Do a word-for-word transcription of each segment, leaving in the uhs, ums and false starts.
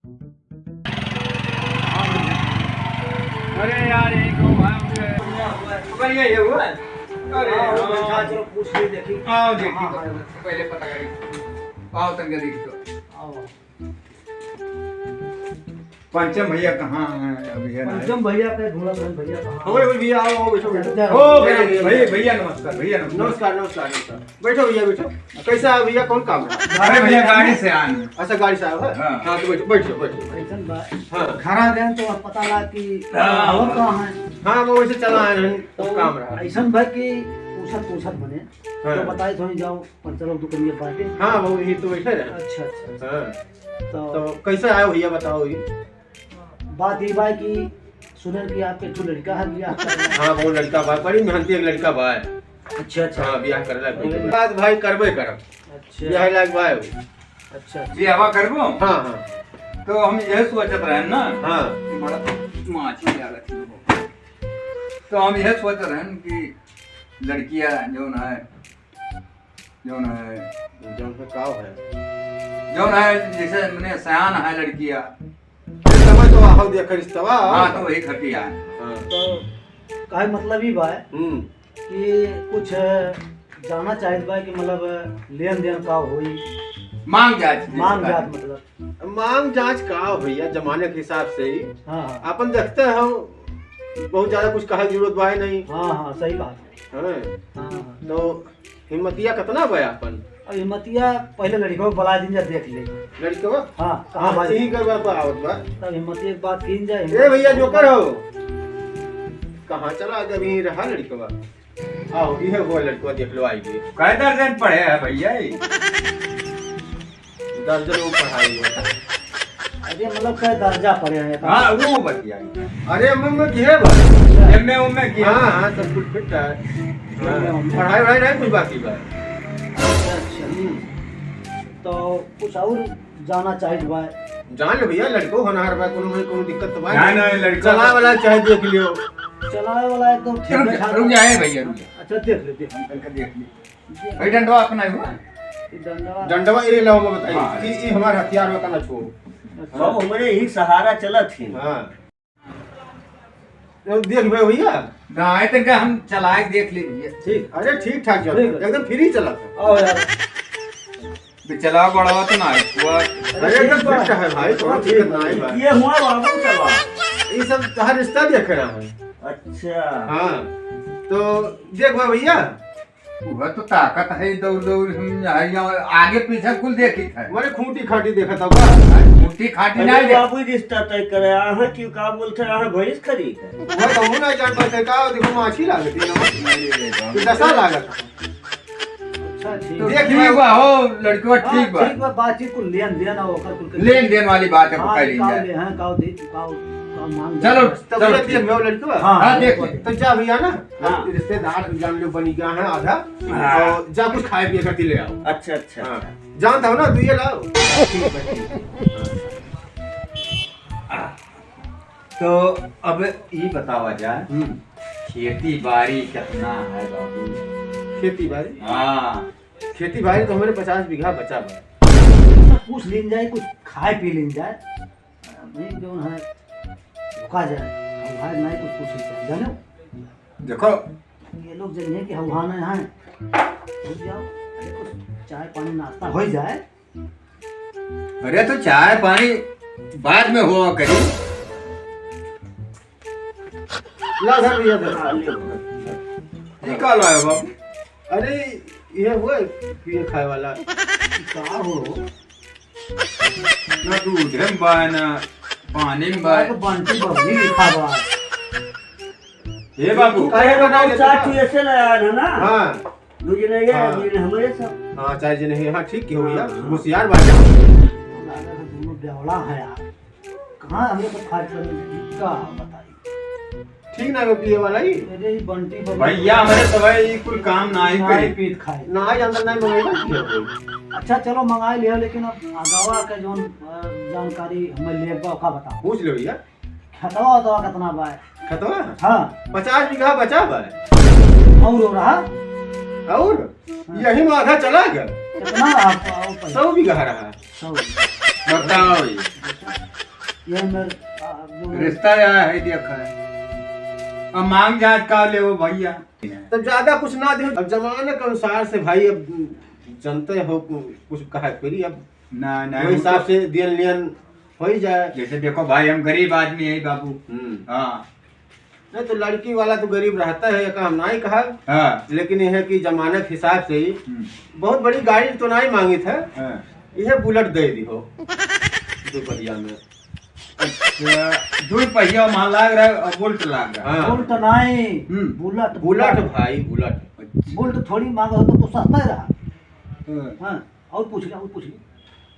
अरे यार, यही तो भाई, बढ़िया ये हुआ है। अरे हाँ, हाँ। अच्छा, चलो पूछ ले, देखी। आओ, देखी हाँ, तो। हाँ, हाँ। पहले पता करी। आओ, तंग देखी तो। आओ। पंचम भैया कहाँ हैं? अभी है ना? पंचम भैया के ढूंढत हैं, भैया कहाँ हैं? अरे, अरे भैया, आओ, आओ, बैठो, बैठो। अच्छा। ओ, भैया, भैया, भैया, नमस्कार, भैया, नमस्कार। नमस्कार, नमस्कार, नमस्कार। बैठो भैया, बैठो। कैसा है भैया, कौन काम है? अरे भैया, गाड़ी से आए हैं। अच्छा, गाड़ी से आए हो? हाँ। हाँ, तो बैठो, बैठो, बैठो। ऐसन बा। हाँ। घरा गए तो अब पता लगा कि हाँ। और कहाँ है? हाँ, वो वैसे चला आए हैं, तो कुछ काम रहा। ऐसन बा कि पूछत, पूछत बने, हाँ। तो बताए थोड़ी जाओ, पंचर दुकान में बाटे। हाँ, वो यही तो बैठे रहे। अच्छा, अच्छा, अच्छा। हाँ। तो तो कैसे आए भैया, बताओ ये। बात ई बा कि सुनल कि आपके एक ठो लड़का है, बियाह कर रहा है। हाँ, वो लड़का बा, बड़ी मेहनती एक लड़का बा। अच्छा, अच्छा। हाँ, बियाह कर रहा है। अरे। बात भाई करबे करब। अच्छा। बियाह लायक बा। अच्छा, अच्छा। बियाहवा करबो? हाँ, हाँ। तो हम यह सोचत रहन ना हाँ। कि बड़ा माछी लागत है। तो हम यह सोचत रहन कि लड़किया जौन है, जौन है, जौन है का है? जौन है, जैसे मने सयान है लड़किया। अरे तब तो आओ देख रिश्तवा। हाँ, तो वही खटिया है। हाँ। तो काहे मतलब ई बा हम्म। कि कुछ जाना चाहित बा कि मतलब लेन देन का होई? मांग जांच जैसे मांग का जांच है। मतलब। मांग जांच का भैया, जमाने के हिसाब से ही। हाँ, हाँ। अपन देखते हो, बहुत ज्यादा कुछ कहे की जरूरत बा ही नहीं। हाँ, हाँ, सही बात है। हाँ। हाँ, हाँ। तो हिम्मतिया कितना बा अपन? अब हिम्मतिया पहले लड़िकवा को बुला दीन जा, देख ले। लड़िकवा? हाँ, कहाँ हाँ, बा? यही करवा पर आवत बा। तब हिम्मतिया के बात कीन जाए, ए भैया, जोकर हो। कहाँ चला गया? अभी रहा लड़िकवा। आओ, इहे वो लड़िकवा देख लो, आई गए। कै दर्जन पढ़े है भैया ई? दर्जन वो पढ़ाई हुआ। अरे, मतलब, कै दर्जा पढ़े हैं? हाँ, वो बतिया। अरे, एम ए, एम ए किहे बा? एम ए, एम ए किहे? हाँ, हाँ, सब कुछ फिट है। हाँ, पढ़ाई वढ़ाई नहीं कुछ बाकी बा। अच्छा, अच्छा। हम्म। तो कुछ और जाना चाहित बा? जान लो भैया, लड़िको होनहार बा, कोनो में कोनो दिक्कत तो बा ना, नहीं। ना, लड़िको चलावे वाला चाहे देख लियो। चलावे वाला एकदम ठीक रुक जा, ठाक रुक बा। जा, ए भैया, रुक जा। अच्छा, देख ले, देख ले। हम तनका देख ली। भाई, डंडवा अपना ही हुआ? ई डंडवा। डंडवा ये लो, हम बताई। हाँ। ई, ई हमार हथियार बा, कना छो। अच्छा। सब हमरे ही सहारा चलत ही। हाँ। तो देख बे भैया। ना, आए तनका हम चलाए देख ले भैया। ठीक। अरे, ठीक ठाक चल। ठीक है। एकदम फ्री चलत है। आओ यार। बे चलावा बड़वा तो ना है, हुआ। अरे, एकदम फिट है भाई, कोनो दिक्कत ना है भाई। ये हुआ बाबू चला। ये सब तोहार रिश्ता देख रहा है। अच्छा। हाँ। तो देख बे भैया, वह तो ताकत है, दौड़ दौड़ हम यहाँ, यहाँ आगे पीछे कुल देखित है। माने खूंटी खाटी देखत हवा। खूंटी खाटी अरे ना दे। बाबू, रिश्ता तय करे, आहा क्यों का बोलते, आहा भैंस खरीद है। वह तो हूँ ना जान पाते का, देखो माछी लागत है ना। ये दशा लागत है। अच्छा, ठीक। तो देख ठीक बा हो, लड़कवा हाँ, ठीक बा। ठीक बा, बातचीत कुल लेन देन और ओकर कुल के लेन देन वाली बात है, हाँ, पकड़ ली का जाए। ले, हाँ, का दे, का, का मांग चलो, जाए। तब चलो, बोले ठीक। देख, मैं लड़कवा। हाँ, हाँ, देख ले। तो जा भैया ना, हाँ। रिश्तेदार जान लो बनी गया है आधा, हाँ। और जा कुछ खाए पिए करती ले आओ। अच्छा, अच्छा, हाँ। अच्छा। जानता हो ना, तू ये लाओ। ठीक बा, ठीक। तो अब ई बतावा जाए, हम्म। खेती बाड़ी कितना है बाबू? खेती बाड़ी? हाँ। खेती बाड़ी तो हमरे पचास बीघा बचा बा। पूछ लीन जाए, कुछ खाए पी लीन जाए। नहीं, जो है, रुका जाए। हम भाई नहीं कुछ पूछ सकते, जानो? देखो। ये लोग जनिए कि हम वहाँ नहीं हैं। रुक जाओ, अरे कुछ चाय पानी नाश्ता हो ही जाए। अरे तो चाय पानी बाद में हुआ करी। ला धर भैया, धर। ये का लाया बाबू? अरे, ये हुआ पिए खाए वाला। का हो? ना दूध में बा, ना पानी में बा। तो बंटी बबली लिखा बा। हे बाबू। अरे बताओ, चार ठो ऐसे लाया है ना? हाँ। दू जने ये, हाँ। दू जने हमारे सब। हाँ, चार जने हैं। हाँ, ठीक की हो भैया। हाँ। होशियार बात है। लागत है दोनों बेवड़ा है यार। कहाँ हमरे को फाट कर का बताई? ठीक ना हो पिए वाला ही। अरे, ये बंटी बबली। भैया, हमरे सब है, ये कुल काम ना ही ना करे। पीत खाए। ना ही अंदर ना ही मंगाई ना पिए कोई। अच्छा, चलो, मंगाई लियो, लेकिन अब आगावा के जौन, अ, जानकारी हमें लेबा, ओका बताओ। पूछ लो भैया। खेतवा उतवा कितना बा? खेतवा? हाँ। पचास बीघा बचा बा। और हो रहा? और? हाँ। यही में आधा चला गया। कितना रहा? सौ बीघा रहा। सौ। बताओ ये। ये मेर, आ, जो रिश्ता या है, देखा है। अब मांग जात का ले वो भैया। तो ज्यादा कुछ ना दे, अब जमाने के अनुसार से भाई, अब जनते हो, कु-, कुछ कहा करी, अब ना, ना, वही वो हिसाब तो से दियन लियन हो ही जाए। जैसे देखो भाई, हम गरीब आदमी है बाबू। हम्म। हाँ। नहीं तो लड़की वाला तो गरीब रहता है, एका हम नाहीं कहब। हाँ। लेकिन यह है कि जमाना के हिसाब से ही हम्म। बहुत बड़ी गाड़ी तो नाहीं मांगित है। हाँ। यह बुलेट दे दी हो दो पहिया में। अच्छा, दो पहिया वहाँ लाग रहा है और बुलेट लाग रहा है। हाँ। बुलेट नाहीं, हम्म। Bullet, bullet bullet. भाई, बुलेट। अच्छा। बुलेट थोड़ी मांगा हो तो, तो सस्ता ही रहा। हाँ। हाँ। और पूछ ले, और पूछ ले।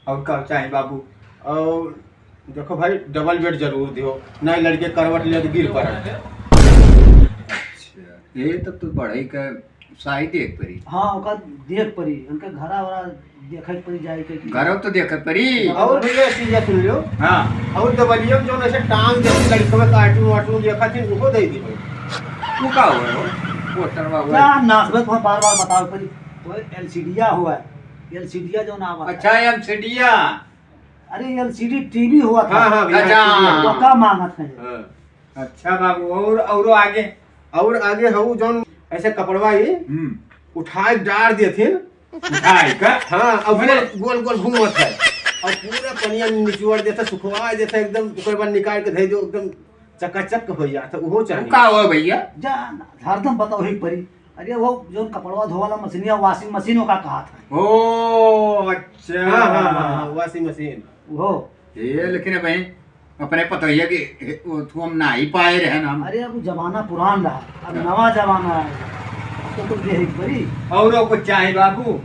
और का चाही बाबू? और देखो भाई, डबल बेड जरूर दियो, नहीं लड़के करवट ले तो गिर पड़ा। अच्छा, ये तब तो बढ़ई का साई देख परी। हाँ, ओका देख परी, उनके घरा वरा देखे के परी, जाए के कि घरो तो देखे परी। और भैया, चीज सुन लियो। हाँ। और डबलियम जो ऐसे टांग जैसे लड़के में कार्टून वार्टून देखा थी, उनको दे दी भाई। तू का हुआ हो? पोस्टर में हुआ। क्या नासबत हो, बार बार बताओ परी। वो एलसीडिया हुआ है। एलसीडिया जो नाम आता है। अच्छा, एलसीडिया। अरे, एलसीडी टीवी हुआ था। हाँ, हाँ, भैया, अच्छा। टीवी हुआ। वो का मांगत है? हाँ। अच्छा बाबू, और, औरो आगे? और आगे हऊ जौन ऐसे कपड़वा ही हम्म। उठाए डार देथिन। उठाए का? हाँ, अब मने गोल, गोल, गोल घूमत है। और पूरा पनिया में निचोड़ देता, सुखवा देता एकदम, ओकर बाद निकाल के धई दो, एकदम चकाचक हो जाता, उहो उ चाहिए। का हो भैया? जा, हरदम बताओ ही परी। अरे वो जौन कपड़वा धोवाला मशीनिया, washing machine ओका कहा था। ओ, अच्छा। हाँ, हाँ, हाँ, हाँ, washing machine। वो। ये लेकिन अब भाई, अपने पतोहिया के, वो तो हम ना ही पाए रहे ना हम। अरे अब जमाना पुरान रहा, अब हाँ। नवा जमाना है। अब तो तुम यही परी। और कुछ चाहे बाबू? अब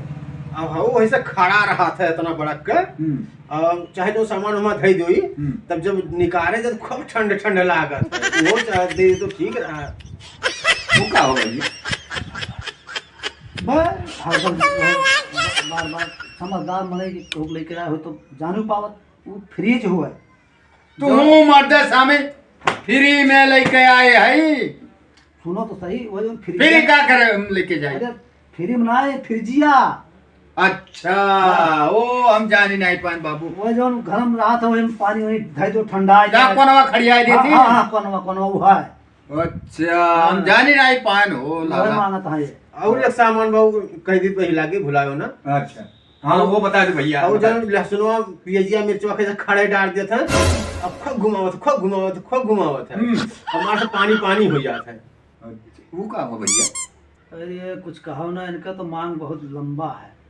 हाँ, वो वैसे खड़ा रहा था इतना बड़ा के। हम्म। और चाहे जो सामान वामान धई दोई, हम्म। तब जब निकाले जब खूब ठंड ठंड लागत है, वो चाहे दे तो ठीक रहा। वो का हो गई? बस, हरदम बार बार समझदार मने कि खूब लेके आए हो तो जानू पावत, वो फ्रिज हुआ है। तू जो मर्द सामे फ्री में लेके आए है। सुनो तो सही, वो जो फ्रिज फ्री है। का करे हम लेके जाए? अरे, फ्री में ना है, फ्रिजिया। अच्छा, हाँ। ओ, हम जानी नहीं पान बाबू। वो जो घर में रहा था, वही में पानी वही धई दो, ठंडा आ का जाए। कोनवा खड़िया हाँ, देती हाँ, है? हाँ, कोनवा, कोनवा वो है। अच्छा, हम हाँ। जानी नहीं पान हो, वही लाला। मांगत है ये। और एक सामान बाबू कह दी, वही लागे, भुलायो ना। अच्छा। हाँ, वो बता दे भैया, और बता जौन दे। लहसुनवा, पियजिया, मिर्चवा के खड़े डाल देत है, अब खूब घुमावत, खूब घुमावत, खूब घुमावत है। हम्म। हमारे से पानी पानी हो जात है। अच्छा, वो का हो भैया? अरे, कुछ कहो ना, इनका तो मांग बहुत लंबा है।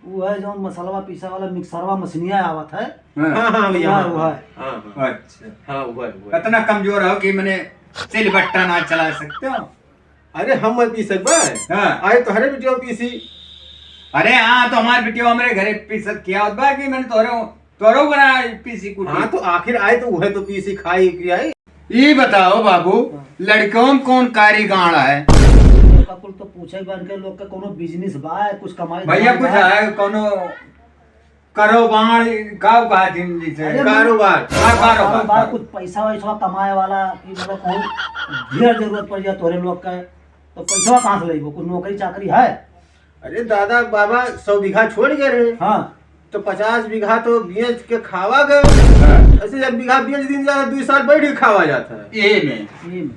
वो है जौन मसलवा पीसा वाला मिक्सरवा मशीनिया आवत है। हाँ। हाँ, हाँ, भैया, वो है, हाँ, वो है। हाँ, हाँ। अच्छा। हाँ, वो है, वो है। इतना कमजोर हो कि मने सिलबट्टा ना चला सकते हो? अरे हम मत पी सकबे। हाँ। आए तोहरे बिटिया पीसी। अरे हाँ, तो हमार बिटिया हमरे घरे पीसत किया होत बा कि मने तोहरे, तोहरे बना पीसी कुटी। हाँ, तो आखिर आए तो वह तो पीसी खाई पियाई। ये बताओ बाबू, हाँ। लड़कों में कौन कारी गांड़ है? लोग का कुल तो पूछे बन के लोग का कोनो business बा, कुछ कमाई भैया धंधा कुछ बा? है, कोनो कारोबार का कहा थी जैसे? अरे, कारोबार। हाँ, कारोबार, कारोबार, कारोबार। कुछ पैसा वैसा कमाए वाला, कि मतलब कहूँ ढेर जरूरत पड़ जाए तोरे लोग का, तो पैसा कहाँ से लेबो? कुछ नौकरी चाकरी है? अरे दादा बाबा सौ बीघा छोड़ गए रहे। हाँ। तो पचास बीघा तो बेच के खावा गए। हाँ। ऐसे एक बीघा बेच दिन जाता, दो साल बैठ के खावा जाता है। ए में। ए में।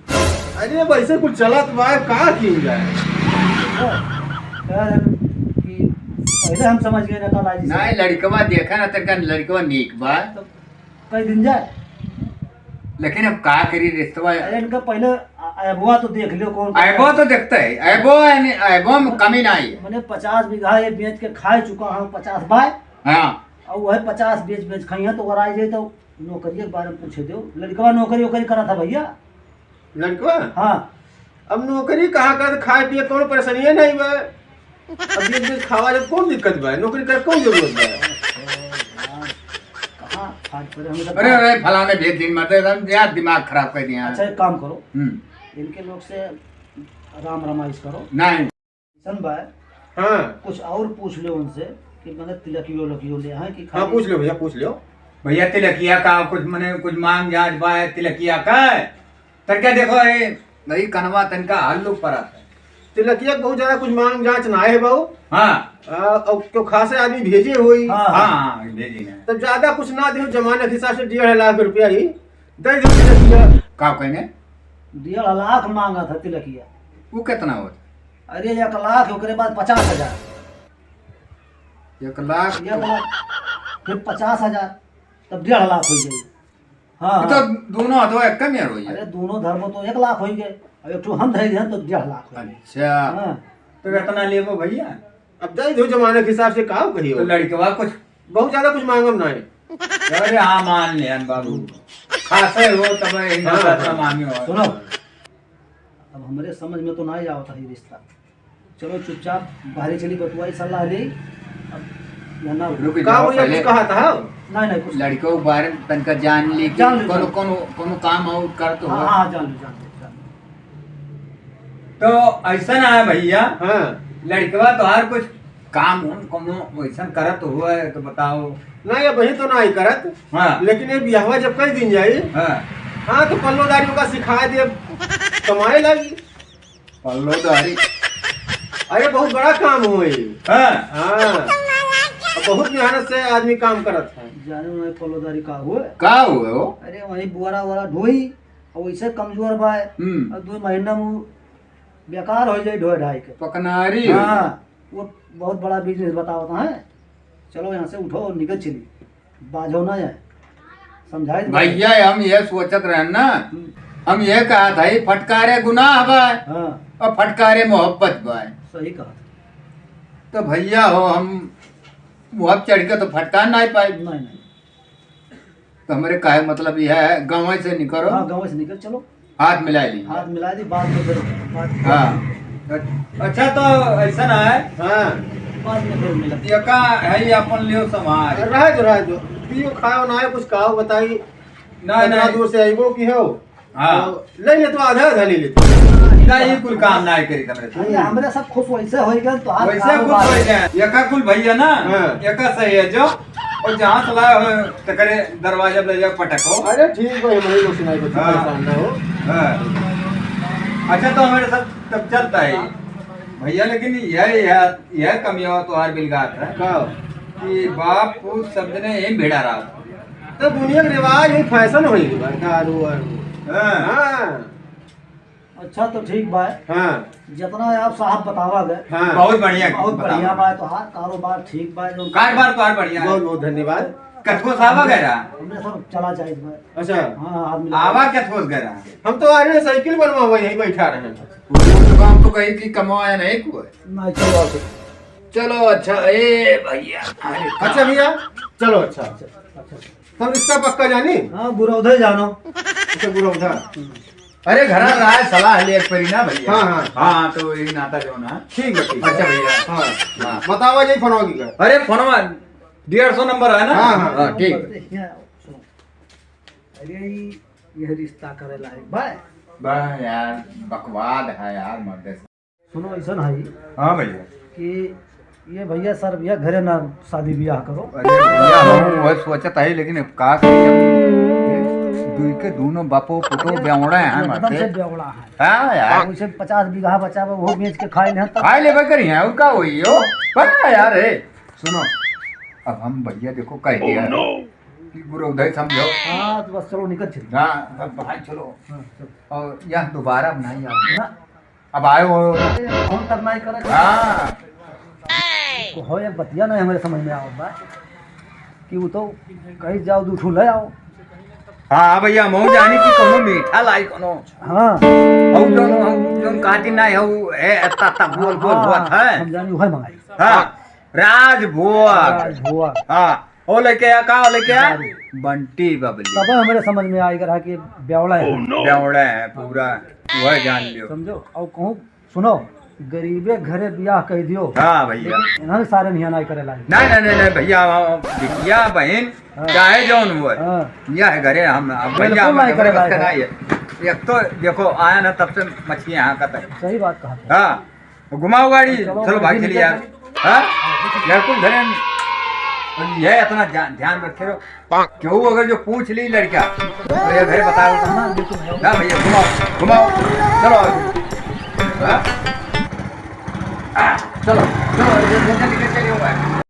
अरे वैसे कुछ चलत बा, का की जाए? हाँ। यार, कि पहले हम समझ गए ना, कल आज नहीं, लड़कवा देखा ना, तनका लड़कवा नीक बा। तो कई दिन जाए। लेकिन अब का करी रिश्तवा? अरे, इनका पहले आ-, ऐबवा तो देख लियो, कौन कौन ऐबवा तो देखते है, ऐबवा है नहीं, ऐबवा में कमी ना आई। मने पचास बीघा ये बेच के खा चुका हूँ, पचास बाय। हाँ। और वह पचास बेच, बेच खाई है, तो अगर आ जाए तो नौकरी के बारे में पूछे दो। लड़कवा नौकरी वोकरी करा था भैया? लड़कवा? हाँ। अब नौकरी कहाँ कर, खाए पिए कौनो परेशानिये नहीं बा। अब बीच बीच खावा जब कौन दिक्कत बा, नौकरी कर कौन जरूरत बा? कहाँ खाट पड़े, हमें तो अरे, अरे, फलाने भेज दिन मत, एकदम यार दिमाग खराब कर दिया। अच्छा, एक काम करो, हम्म। इनके लोग से राम रमाइश करो। नहीं। ऐसन बा, हाँ। कुछ और पूछ लो उनसे कि मतलब तिलकियो लकियो ले आए कि हाँ, खाली पूछ लो भैया, पूछ लो। भैया, तिलकिया का कुछ मने कुछ मांग जांच बा तिलकिया का? तनका देखो, ए, भाई, कनवा तनका हल्लुक परत है। तिलकिया के बहुत ज्यादा कुछ मांग जांच ना है बाबू। हाँ। आ, और क्यों खासे आदमी भेजे होई। हाँ, हाँ। हाँ, हाँ, भेजी ना। तब ज्यादा कुछ ना दियो, जमाने के हिसाब से डेढ़ लाख रुपया ही दे दो तिलकिया। का कहने? डेढ़ लाख मांगा था तिलकिया। वो कितना होता? अरे, एक लाख, ओकरे बाद पचास हजार। एक लाख? एक लाख, फिर पचास हजार, तब डेढ़ लाख हो जाई। हाँ, ये तो हाँ। दोनों हथवा एक में हो जाई। अरे, दोनों धरबो तो एक लाख हो गए, अब एक ठो हम धर दिहन तो डेढ़ लाख हो गए। अच्छा। हाँ। तो कितना लेबो भैया? अब दे दो, जमाने के हिसाब से का कहियो। तो लड़कवा कुछ बहुत ज्यादा कुछ मांगम ना है। अरे हाँ, मान लिहन बाबू, खासे हो तब इनका हाँ, साथ हाँ। मांगे हो। सुनो, अब हमरे समझ में तो ना आवत है ये रिश्ता। चलो चुपचाप बाहरे चली, बतुआई सलाह ली। अब यहाँ ना रुक का जाओ, भैया पहले कुछ कहा था? नहीं, नहीं, कुछ लड़कों के बारे में तनका जान ली कि जान लो, कोनो, जान लो। कोनो, कोनो काम और कर तो हाँ, हो। हाँ, जान लो, जान लो, जान लो। तो ऐसा ना है भैया। हाँ। लड़कवा तोहार कुछ काम उम कोनो वैसन करत हुआ है तो बताओ। ना, ये वही तो ना ही करत। हाँ। लेकिन ये बियाहवा जब कर दिन जाई, हाँ। हाँ, तो पल्लोदारी का सिखा दे, कमाए लागी। पल्लोदारी। अरे, बहुत बड़ा काम होई। हाँ। हाँ। और बहुत मेहनत से आदमी काम करत है। जाने उन्हें पल्लोदारी का हुए? का हुए हो? अरे, वही बुआरा वुआरा ढोई, और वैसे कमजोर बा है। हम्म। और दो महीना में बेकार हो जाए ढोए ढाई के। पकनारी हो। हाँ, वो बहुत बड़ा business बतावत है। चलो, यहाँ से उठो और निकल चली। बाजो ना है, समझाई दे। भैया, हम ये सोचत रहन ना, हम्म। हम ये कहा था, ये फटकारे गुनाह बा, हाँ। और फटकारे मोहब्बत बा। सही कहा था। तो भैया हो, हम मोहब्बत चढ़ के तो फटकार ना पाए। नहीं, नहीं। तो हमरे काहे मतलब ये है, गाँव से निकलो। हाँ, गाँव से निकल, चलो। हाथ मिला ली। हाथ मिला दी, बाद में फिर बात। हाँ। अच्छा, तो ऐसा ना है। हाँ। बाद में फिर मिला। ये का है, ये अपन लियो समाज। रह जो, रह जो। पियो खाओ ना है, कुछ खाओ, बताई। ना, कितना ना। दूर से आइबो की हो? हाँ। तो ले ले, तो आधा आधा ले ले। ना, ये कुल काम ना करी हमरे से। अरे, हमरे सब खुश वैसे होई गए, तो हाथ वैसे खुश होई गए। एका कुल भैया ना, हाँ। एका सही है जो। और जहाँ से लाए हो, तकरे दरवाजा पे ले जाओ, पटको। अरे ठीक भाई, हमारे लोग सुनाई को हाँ। परेशान ना हो। हाँ। अच्छा, तो हमारे साथ तब चलता है भैया, लेकिन यह, यह, यह कमियावा तोहार बिलगात है का? कि बाप पूत सब जने यही भिड़ा रहा। तो दुनिया के रिवाज है, fashion हो गई बा, दारू वारू। हाँ। हाँ। अच्छा, तो ठीक बा। हाँ। जितना आप साहब बतावा गए, हाँ। बहुत बढ़िया, बहुत बतावा। बढ़िया बा, तोहार कारोबार ठीक बा, जो कारोबार तोहार बढ़िया है। बहुत, बहुत धन्यवाद। कथुआ साहब आ गए रहा? हमने सब चला जाए इस बार। अच्छा। हाँ, हाँ, आदमी आवा लगा। कथुआ गए रहा? हम तो आ रहे हैं, साइकिल बनवावा, यहीं बैठा रहे हैं। वो तो काम तो कही कि कमाया नहीं कोई। नहीं, चलो, आओ, चलो। चलो, अच्छा, ए भैया, अरे, अच्छा भैया, चलो, अच्छा, अच्छा, अच्छा। तब रिश्ता पक्का जानी? हाँ, गुरौधे जानो। अच्छा, गुरौधा। अरे, घरा रहा है, सलाह ले एक परी ना भैया। हाँ, हाँ। हाँ, तो यही नाता जो ना। ठीक है, ठीक है। अच्छा भैया। हाँ। हाँ। बतावा जाई फोनवा की कर। अरे, फोनवा डेढ़ सौ नंबर है ना? हाँ, हाँ। हाँ, ठीक। अरे, ई, यह रिश्ता करे लायक बा? बा यार, बकवाद है यार, मर्दे से। सुनो, ऐसा है हाँ भैया। कि ये भैया सर, भैया घरे ना शादी ब्याह करो। अरे भैया, हम वह सोचत है, लेकिन अब का करी? दुई के दोनों बापो पुतो बेवड़ा है एकदम मर्दे। से बेवड़ा है। हाँ यार। वैसे पचास बीघा बचा बा, वो बेच के खाए लें तब। खाए लेबे करी हैं, और का होई हो? बा यार, हे, सुनो, अब हम भैया देखो कह दिया कि गुरु उदय समझो। हाँ, तो बस चलो निकल चलिए। हाँ, अब भाई चलो। हाँ, चलो। और यह दोबारा अब नहीं आओ। ना। अब आए हो। अरे, फोन करना ही करे। हाँ। तो हो, एक बतिया नहीं हमारे समझ में आवत बा कि वो तो कहीं जाओ, दू ठू ले आओ। हाँ भैया, मऊ जानी कि कोनो मीठा लाई कोनो। हाँ। और जौन, जौन काटी नहीं हो, ए, ता, ता, गोल, गोल हाँ, होत है। हम जानी वही मंगाई। हाँ, राजभोग। राजभोग। हाँ, ओ लेके आ, का ओ लेके आ? दारू। बंटी बबली। तब हमारे समझ में आएगा रहा कि बेवड़ा है। बेवड़ा है पूरा, वह जान लियो। समझो, और कहूँ, सुनो, गरीबे घरे बियाह कह दियो। हाँ भैया। लेकिन इन्होंने सारे निया नहीं करे लागे। नहीं, नहीं, नहीं, नहीं भैया, हम बिटिया बहन, हाँ। चाहे जौन हुए, हाँ। यह घरे हम, हम भैया, बिल्कुल हम नहीं करे घरे लागे। नहीं है। एक तो देखो, आया ना तब से मछली यहाँ का तक। सही बात कहा। हाँ। घुमाओ गाड़ी, चलो, चलो भाई, गाड़ी चलिए यार। निकल। हाँ? यार, कुल घरे में। और ये इतना ध्यान, ध्यान रखे रहो। क्यों अगर जो पूछ ली लड़का, तो ये घरे बताओ। हाँ, बिल्कुल है। हाँ भैया, घुमाओ, घुमाओ। चलो। हाँ? चलो, चलो, ये भोजन लेके चलिए।